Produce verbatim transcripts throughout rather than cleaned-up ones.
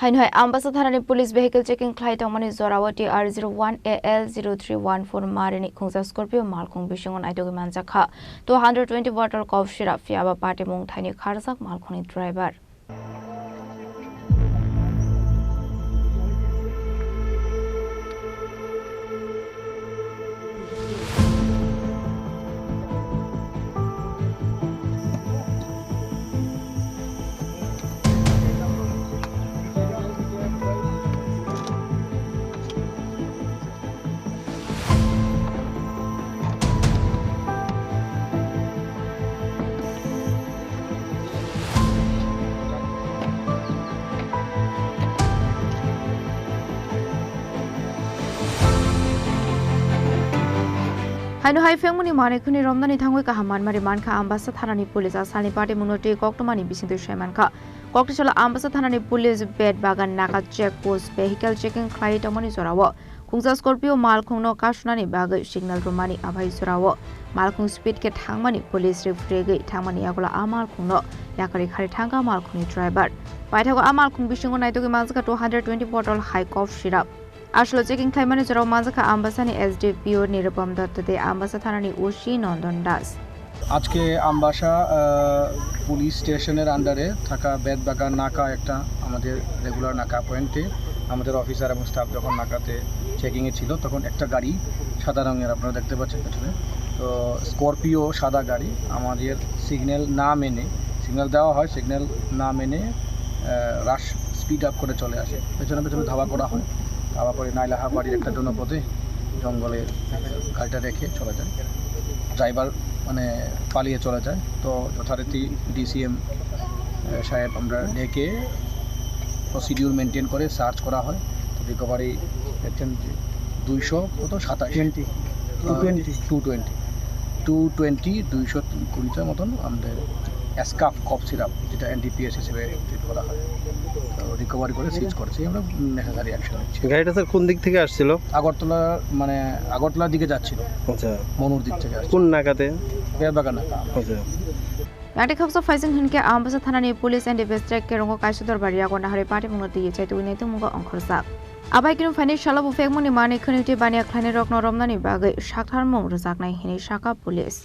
Haino hai Ambasa thanani police vehicle checking khlai tongmani jorao T R zero one A L zero three one four marini khungsa Scorpio malkhung bisingo naitugwi manjakha two hundred twenty bottle cough syrup, phiya ba patimung thaini kharjak malkhungni driver. Haino hai phengmani manwi khwnwi romnani thangwi kaham manmari mankha Ambasa thanani police. A salni patimungno twi koktwmani bisingtwi sai mankha. Koktisala Ambasa thanani police Betbagan Naka check post vehicle checking khlai tongmani jorao khungsa Scorpio malkhungno kasunani bagwi signal rwmani abai jorao malkhung speed khe thangmani police rifregwi thangmani yagulo a malkhungno yakarwi khari thangkha malkhungni driver. Paithago a malkhung bisingo naitugwi manjakha two hundred twenty bottle hai cough syrup. Aswk checking khlaimani jorao manjakha Ambasani S D P O Nirupam Dutta tei Ambasa thanani O C Nondan Das. আজকে আমবাসা, আহ, পুলিশ স্টেশনের আন্ডারে থাকা বেতবাগান নাকা একটা আমাদের রেগুলার নাকা পয়েন্টে আমাদের অফিসার এবং স্টাফ যখন নাকাতে চেকিংয়ে ছিল, তখন একটা গাড়ি সাদা রঙের, আপনারা দেখতে পাচ্ছেন পেছনে, তো স্করপিও সাদা গাড়ি আমাদের সিগন্যাল না মেনে, সিগন্যাল দেওয়া হয়, সিগন্যাল না মেনে, আহ, রাশ স্পিড আপ করে চলে আসে। পেছনে পেছনে ধাওয়া করা হয়। ধাওয়া করে নাইলাহা বাড়ির একটা জনপদে জঙ্গলে গাড়িটা রেখে চলে যায়। ড্রাইভার মানে পালিয়ে চলে যায়। তো যথারীতি ডিসিএম, আহ, সাহেব আমরা ডেকে প্রসিডিউর মেনটেন করে সার্চ করা হয়। তো রিকভারি দেখছেন যে দুইশো কত? সাতাশ। Twenty. Two twenty. Two twenty. Two twenty, দুইশো কুড়িটার মতন আমাদের স্কাফ কফ সিরাপ, যেটা এনডিপিএস হিসেবে ট্রিট করা হয়। তো রিকভারি করে সিজ করেছি আমরা, নেসেসারি অ্যাকশন নিচ্ছি। গাড়িটা স্যার কোন দিক থেকে আসছিল? আগরতলা, মানে আগরতলার দিকে যাচ্ছিল। আচ্ছা। মনুর দিক থেকে আসছিল। কোন নাকাতে? বেতবাগান নাকা। আচ্ছা। Yakni khaksa phaising hinkhe Ambasa thanani police and investigator kerongo kaisa dorbar yago nahari patimungno twi chai tubui nai tongmungo ongkhorjak. Abai kunu phaini salo buphekmungni manwi khwnwi tei baniya khlainai rokno romnani bagwi saktharmung rwjaknai hinwi sakha police.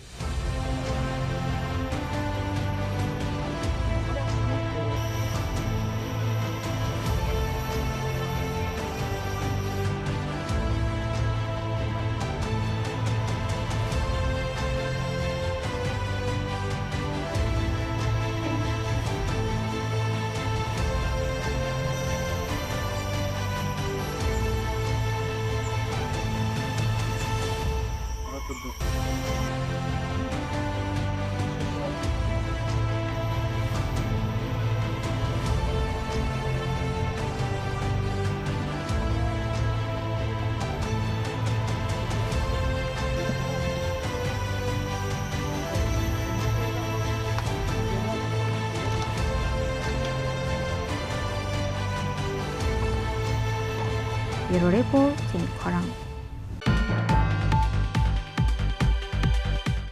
Bureau Report, Chini Khorang.